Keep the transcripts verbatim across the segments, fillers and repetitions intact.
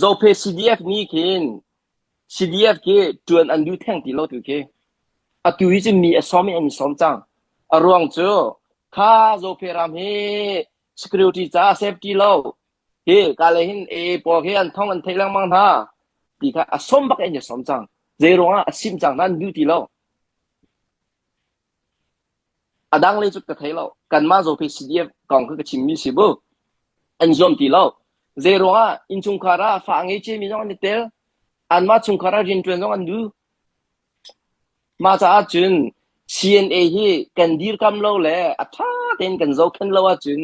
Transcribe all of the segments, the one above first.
Zophei C D F ni khin, C D F khi tuan an du theng ti lo tu khi. Atu hi cu mi a sawm in an sawm cang. A ruang cu kha Zophei ram hi security ca safety lo. Hi ka le hin e pawl khi an thong an theih lengmang hna. Ti kha a sawm bak in a sawm cang. Zei ruangah a sim cang hna an du ti lo. A dang le cu ka thei lo. Kanmah Zophei C D F kong kha ka chimmi si bu. An zuam ti lo. Zei ruangah innchungkhar ah fa ngei cemi zong an i tel. Anmah chungkhar ah rianṭuan zong an du. Mah caah cun C N A hi kan dirkamh lo le a ṭha tein kan zohkhenh lo ahcun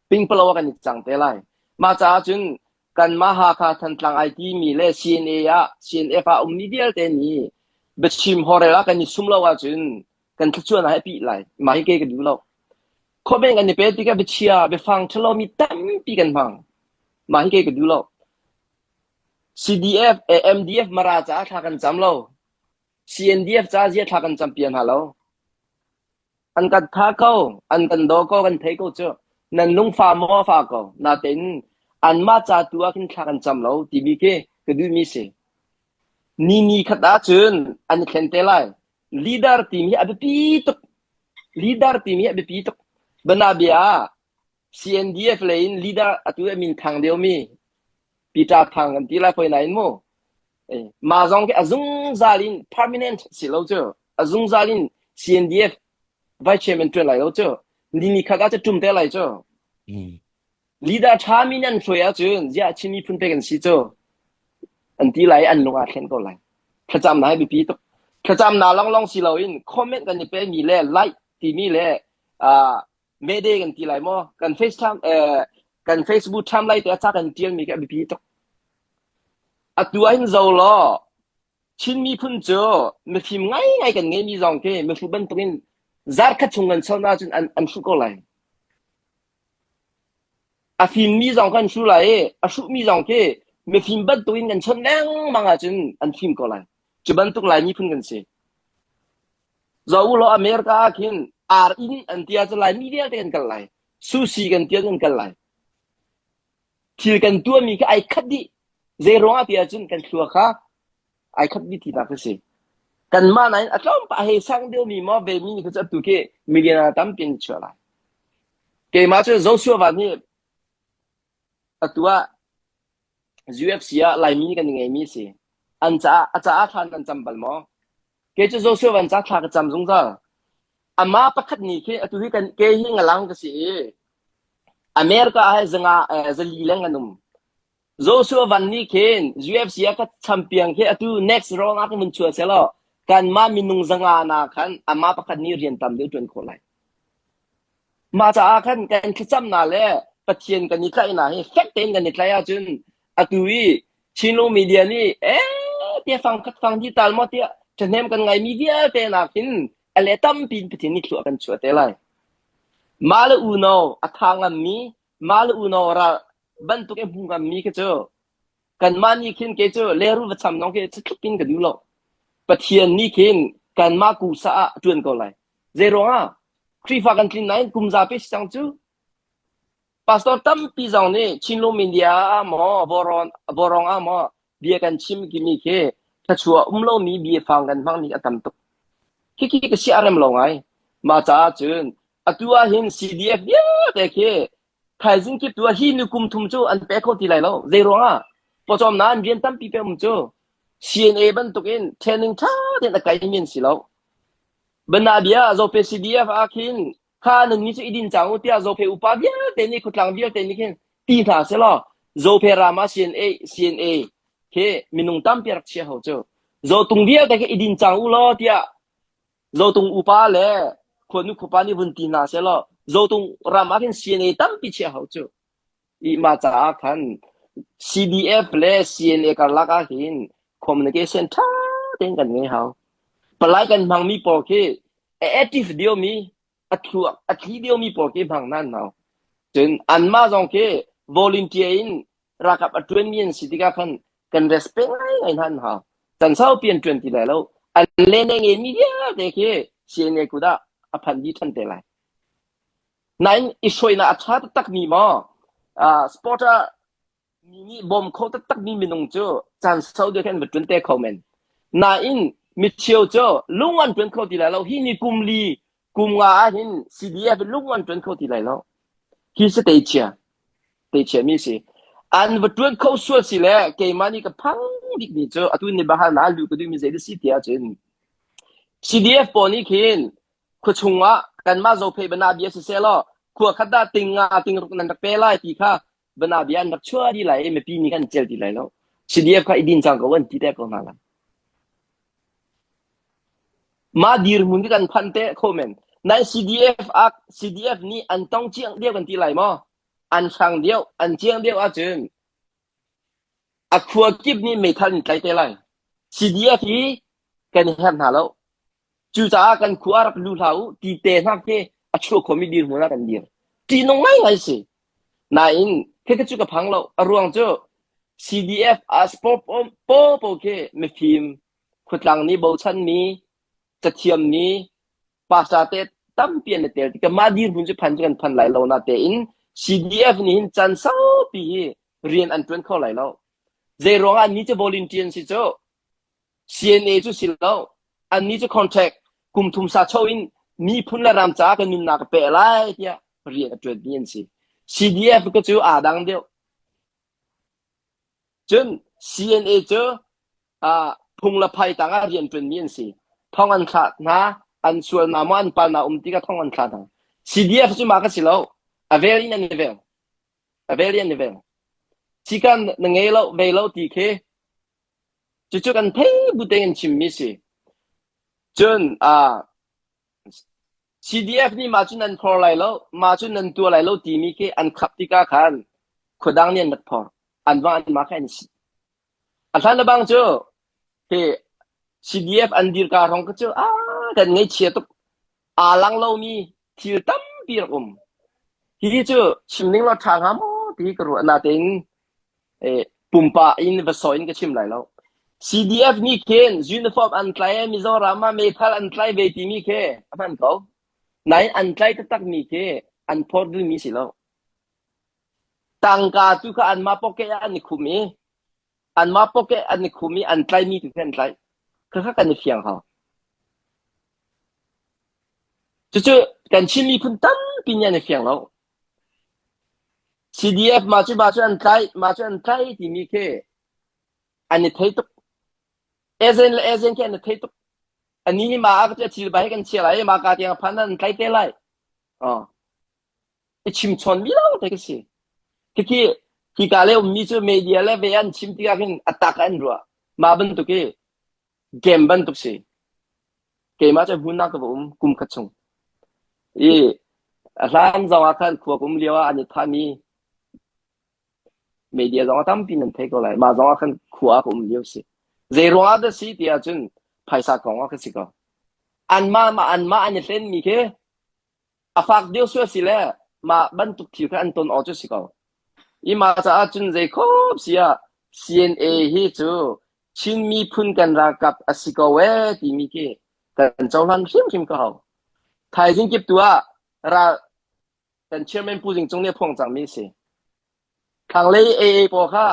pingpalo ah kan i cang te lai. Mah caah cun kanmah Hakha Thantlang I T mi le C N A ah, C N F ah ummi vialte nih biachim hawrel ah kan i sum lo ahcun kan thluachuah ah a pih lai. Mah hi kei ka duh lo. Comment kan i pe tikah biachia, biafang ṭhalo mi tampi kan hmang. Mah hi kei ka duh lo. C D F, eh, M D F Mara caah thla kan cam lo. C N D F caah zia thla kan cam pian hna lo. An kan tha ko, an kan daw ko, kan thei ko cu. Nan lungfa maw fa ko. Natein anmah ca tu ah khin thla kan cam lo, ti bik hi ka duhmi si. Ni ni khat ahcun an i thlen te lai. Leader timi hi a biapi tuk. Leader timi hi a biapi tuk. Banabia C N D F lei in leader atu a min thang deuhmi Peter Thang kan ti lai poi nain mu. Eh, mah zong khi a zungzal in permanent si lo cu. A zungzal in C N D F vice chairman ṭuan lai lo cu. Ni ni khat ah cu ṭum te lai cu. Leader ṭha mi nan hruai ahcun zia Chin miphun pe kan si cu. An ti lai an lung aa thlen ko lai. Thlacamnak hi biapi tuk. Thlacamnak lawnglawng si loin comment kan i pemi le like timi le, ah, Mayday kan ti lai maw? Kan FaceTime, eh, kan Facebook timeline te a ca kan ṭialmi khi a biapi tuk. Atu ah hin zo law, Chin miphun cu mifim ngaingai kan ngeimi zong khi mihrut bantukin zarh khat chung kan chonnak cun an, an hruh ko lai. A fimmi zong kan hruh lai i a hruhmi zong khi mifim bantukin kan chon lengmang ahcun an fim ko lai. Cu bantuk Lai miphun kan si. Zoh u law, America ah khin ar in an ti ahcun Laimi vialte kan kal lai. Sushi kan ti ahcun kan kal lai. Thil kan tuahmi khi aa khat dih. Zei ruangah ti ahcun kan thlua kha aa khat dih tinak a si. Kanmah nain a tlawmpah hei sang deuhmi maw, vemi nih kha cu atu khi millionaire tampi an chuah lai. Keimah cu Joshua Van hi atu ah U F C ah Laimi kan i ngeimi a si. An caah, a caah thla nan cam bal maw? Kei cu Joshua Van caah thla ka cam zungzal. Amah pakhat nih khi atu hi kan, kei hi ngalang ka si i America ah zanga, eh, zali leng kan um. Joshua Van nih khin U F C ah ka champion khi atu next round ah ka vun chuah sehlaw, kanmah minung zanga na khan amah pakhat nih rian tam deuh ṭuan khawh lai. Mah caah khan kan thlacamnak le Pathian kan i tlaihnak hi fek tein kan i tlaih ahcun atu i Chinlung media nih, eh, tiah fang khat fang dih tal maw tiah ṭhahnem kan ngaimi vialte nak hin a le tampi in Pathian nih thluah kan chuah te lai. Mah le unau a tha ngammi, mah le unau ral bantuk i hmu ngammi khi cu kanmah nih khin kei cu lehrulh va cham zong khi tluk in ka duh lo. Pathian nih khin kanmah kusa ah a ṭuan ko lai. Zei ruangah? Khrihfa kan tlin nain kum za pei si cang cu. Pastor tampi zong nih Chinlung media ah maw, Vawlawng, Vawlawng ah maw, bia kan chim kimi khi thluachuah um lomi biafang kan hmangmi a tam tuk. Khi khi ka si a rem lo ngai. Mah caah cun atu ah hin C D F vialte khi thaizing kip tu ah hi nikum thum cu an pek kho ti lai lo. Zei ruangah? Pawcawmnak an rian tampi pek um cu. C N A bantukin training ṭha tein a kaimi an si lo. Banabia Zophei C D F ah khin kha nannih cu i din cang u tiah Zophei upa vialte nih, khutlang vialte nih khin ti hna sehlaw, Zophei ram ah C N A, C N A khi minung tampi rak chiah ho cu. Zotung vialte khi i din cang u law tiah Zotung upa le khuanu khuapa nih vun ti hna sehlaw, Zotung ram ah khin C N A tampi chiah ho cu. I mah caah khan C D F le C N A karlak ah hin communication ṭha tein kan ngei hau. Palai kan hmangmi pawl khi a active deuhmi, a thluak, a thli deuhmi pawl khi hmang hna hau. Cun anmah zong khi volunteer in ralkap a ṭuanmi an si tikah khan kan respect ngaingai hna hau. Can saupi an ṭuan ti lai lo. An le ngeimi vialte khi C N A kut ah a phan dih ṭhan te lai. Nain i hruainak a ṭha taktakmi maw? Ah, sport ah Ni ni bom kho tak tak mi minung cu can so deuh khen va ṭuan te kho men. Nain mi cheu cu lung an ṭuan kho ti lai lo. Hi ni kum li, kum nga ah hin C D F lung an ṭuan kho ti lai lo. Hi si teichia, teichia mi si. An va ṭuan kho sual si le keimah nih ka phang bik mi cu atu ni bahal na lu ka duh mi zei si ti ahcun C D F pawl nih khin khuachung ah kanmah Zophei bana bia siseh law, khua khat ah ting nga ting ruk nan rak pe lai ti kha bana bia an rak chuah dih lai, mipi nih kan cel dih lai lo. C D F kha i din cang ko an ti te ko hna lai. Mah dirhmun kan phan te kho men. Nai C D F ak, C D F nih an tong ciang deuh kan ti lai maw? An hrang deuh, an ciang deuh ahcun a khua kip nih meithal in tlai te lai. C D F hi kan i herh hna lo. Cucaah kan khua ah rak lu hlah u ti te hna khi a chuah khomi dirhmun ah kan dir. Ṭihnung ngaingai si. Nain, khe kha cu ka phang lo. A ruang cu C D F a sport po po khi mifim, khutlang nih bochan mi, cathiam mi, pastor te tampi an i tel tikah mah dirhmun cu phan cu kan phan lai lo. Natein C D F nih hin can saupi hi rian an ṭuan kho lai lo. Zei ruangah annih cu volunteer an si cu, C N A cu si lo, annih cu contract kum thum sa cho in miphun le ram caah ka nunnak ka peh lai tiah rian a ṭuanmi an si. C D F ka cu aa dang deuh. Cun C N A cu, aa, phung le phai tangah rian ṭuanmi an si. Thong an thlah hna, an sual hna maw, an pal hna um tikah thong an thlah hna. C D F cu mah ka si lo. A vel in an i vel. A vel in an i vel. Cika na ngei lo, vei lo ti khi cucu kan thei bu tein an chimmi si. Cun, aa, C D F nih mah cu nan phor lai lo, mah cu nan tuah lai lo timi khi an khap tikah khan khuadang nih an rak phor. An vang anmah kha an si. A hlan bang cu hi C D F an dirka hrawng kha cu aa kan ngei chia tuk. Aa lang lomi thil tampi rak um. Hi cu chim ning law ṭha hnga maw ti hi ka ruah. Natein, eh, pumpak in va sawi in ka chim lai lo. C D F nih khin uniform an tlai, Mizoram ah meithal an tlai ve timi khi a hman ko. Nain an tlai taktak mi khi an phor duhmi si lo. Tangka tu kha anmah pocket ah an i khum i, anmah pocket an i khum i, an tlaimi tu khi an tlai. Kha kha kan i fiang hau. Cucu kan Chin miphun tampi nih an i fiang lo. C D F mah cu, mah cu an tlai, mah cu an tlai timi khi an i thei tuk. Agent le agent khi an i thei tuk. Annih hi mah a ka cia thil bai kan chia lai, mah ka tiang a phan an tlai te lai. Oh. I chim chawn mi lo te ka si. Khi khi, khi ka le ummi cu media le ve an chim tikah khin a tak an ruah. Mah bantuk i game bantuk si. Keimah cu hmuhnak ka va um kum khat chung. I a hlan zong ah khan khua ka um lio ah an i thahmi media zong a tampi nan thei ko lai. Mah zong ah khan khua ka um lio si. Zei ruangah dah si ti ahcun phaisa kong ah ka si ko. Anmah, mah, anmah an i hlenmi khi a fak deuh sual si le mah bantuk thil kha an ton aw cu si ko. I mah caah cun zei khawp si ah C N A hi cu Chin miphun kan ralkap a si ko e timi khi kan cohlan hrimhrim ka hau. Thaizing kip tu ah ral kan chairman Pu Zing Cung nih a phuang cangmi si. Thlanglei A A pawl kha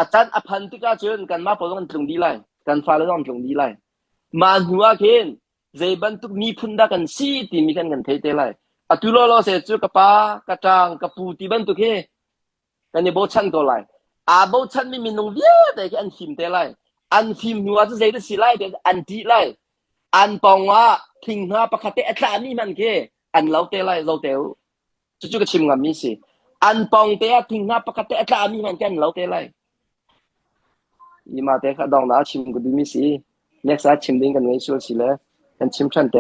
a can a phan tikah cun kanmah pawl zong an tlung dih lai, kan fale zong an tlung dih lai. Mah hnu ah khin zei bantuk miphun dah kan si timi khan kan thei te lai. Atu lawlaw seh cu ka pa, ka ṭang, ka pu ti bantuk hi kan i bochan ko lai. Aa bochanmi minung vialte khi an fim te lai. An fim hnu ah cu zeidah si lai ti an ṭih lai. An pawngah thing hna pakhat te a tlahmi hmanh khi an lo te lai, zo te u. Cucu ka chim ngammi si. An pawngte ah thing hna pakhat te a tlahmi hmanh khi an lo te lai. I mah te kha dongnak a chim ka duhmi si. Next ah chim ding kan ngei sual si le kan chim ṭhan te